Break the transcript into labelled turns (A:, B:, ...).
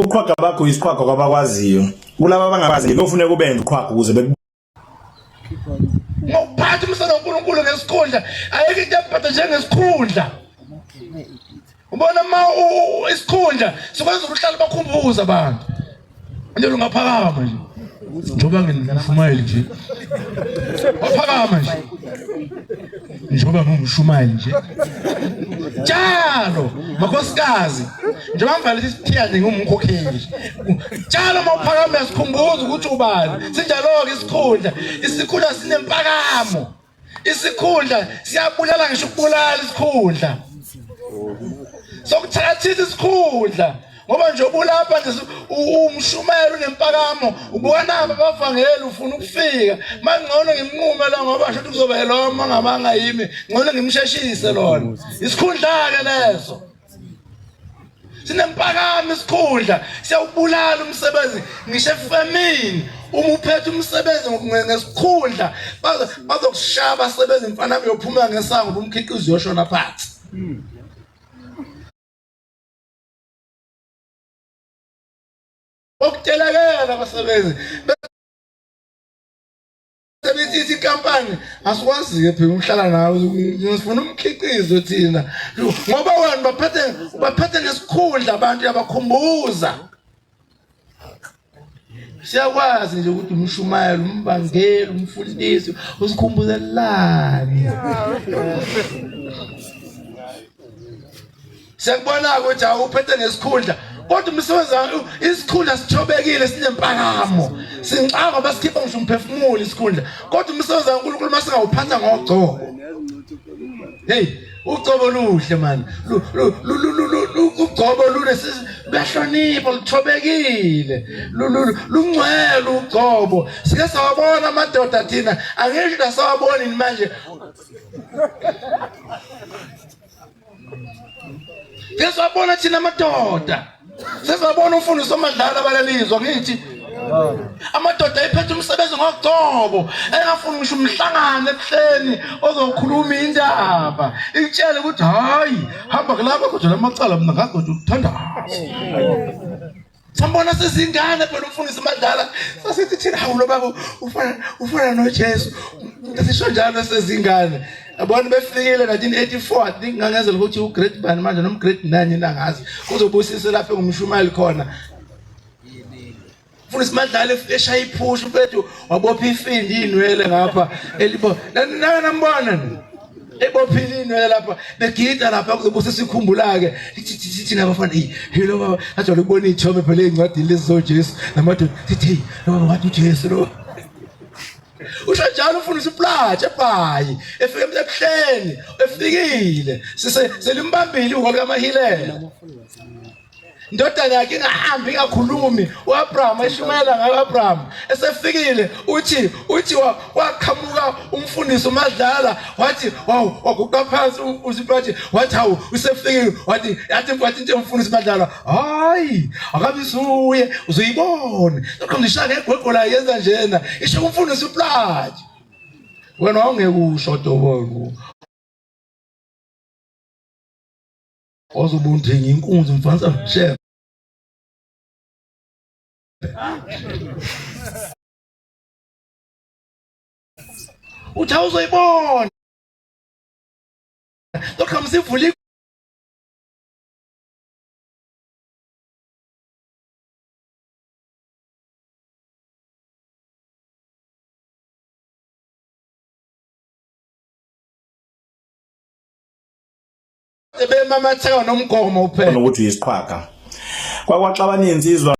A: Uqhwaga bakho isiqhwaga kwabakwaziyo. Kulaba abangabazi kuyofuneka ubenze uqhwaga ukuze beku
B: Ngokuphatha umsana kaNkulunkulu ngesikhundla, ayikho into ephatha njengesikhundla. Ubona uma isikhundla sikwenza ukuhlala bakhumbuza abantu. Nje ungaphakama nje. Njengoba ngimshumayeli nje. Waphakama nje. Njengoba ngingumshumayeli nje. Tshalo makhosikazi njengoba ngivale isithiya nje ngumkhokheli. Tshalo uma uphakama sikhumbuza ukuthi ubani. Sinjalo-ke isikhundla. Isikhundla sinempakamo. Isikhundla siyabulala ngisho ukubulala isikhundla. Sokuthakathisa isikhundla ngoba nje ubulapha nje umshumayelo unempakamo ubuka nabo abavangeli ufuna ukufika mangcono ngimnqume la ngoba sho ukuthi kuzoba yilo mangabanga yimi ngcono ngimsheshise lona isikhundla ke leso Sinempakamo isikhundla, siyawubulala umsebenzi ngisho efemini. Uma uphethe umsebenzi ngesikhundla bazokushaya abasebenzi mfana uyophuma ngesango umkhiqizo uyoshona phansi. Okutelekela abasebenzi Sebethi inkampani asikwazi-ke phela ukuhlala nawe sifuna umkhiqizo thina ngoba wena baphethe ubaphethe ngesikhundla abantu yabakhumbuza siyakwazi nje ukuthi umshumayeli umbangeli umfundisi usikhumbuzelani Siyakubona ukuthi awuphethe ngesikhundla kodwa umsebenzi isikhundla sithobekile sinempakamo sinxaka basikhipha ngisho umphefumulo isikhundla kodwa umsebenzi kaNkulunkulu masingawuphatha ngogcobo hey ugcobo luhle man ugcobo luyahlonipha luthobekile lungcwele ugcobo sike sawabona amadoda thina angisho nasawaboni manje Sesabona thina amadoda. Sesabona umfundisi omadlala abalalizwa ngithi amadoda ayiphethe umsebenzi ngogcobo engafuni ngisho umhlangano ebuhleni ozokhuluma indaba ikutshele ukuthi hayi hamba kulapha kodwa lamacala mina ngagodwa ukuthandaza Sambona sezingane phela umfundisi Madlala sasithi thina hawu lo baba ufana ufana noJesu sisho njalo sezingane yabona befikile 1984 I think ngangenzela ukuthi u grade bani manje noma grade 9 nangazi kuzobusisa lapho ngumshumayeli khona Mfundisi Madlala eshaya iphushu mfethu wabopha ifindi inwele ngapha elibo nake nambona ni ebophile inwele lapha begida lapha kuzobusa sikhumbula-ke thina abafana eyi hey lo baba ajwayele ukubona iy'thombe phela ey'ncwadini lezi zojesu namadoda sithi heyi lo baba wathi ujesu lo usho njalo ufundisa uplatshe ebhayi efike ebuhleni efikile selimbambile ihholo kamahilela indodana yakhe ingahambi ingakhulumi uAbraham eshumayela ngayo uAbraham esefikile uthi uthi waqhamuka umfundisi uMadlala wathi wawu waguqa phansi umfundisi wathi hawu usefikile wathi yathi wathi into umfundisi uMadlala hayi akabisuye uzoyibona lokho ngishaya ngegwegwe la yenza njena isho umfundisi uPlaji wena wawungeke usho dobolo Wazobe undinga inkunzi mfana share. Uthi awuzoyibona. Lokho msivula Bemamatheka nomgomo uphela.
A: Ukuthi uyisiqhwaga. Kwakwaxabana insizwa.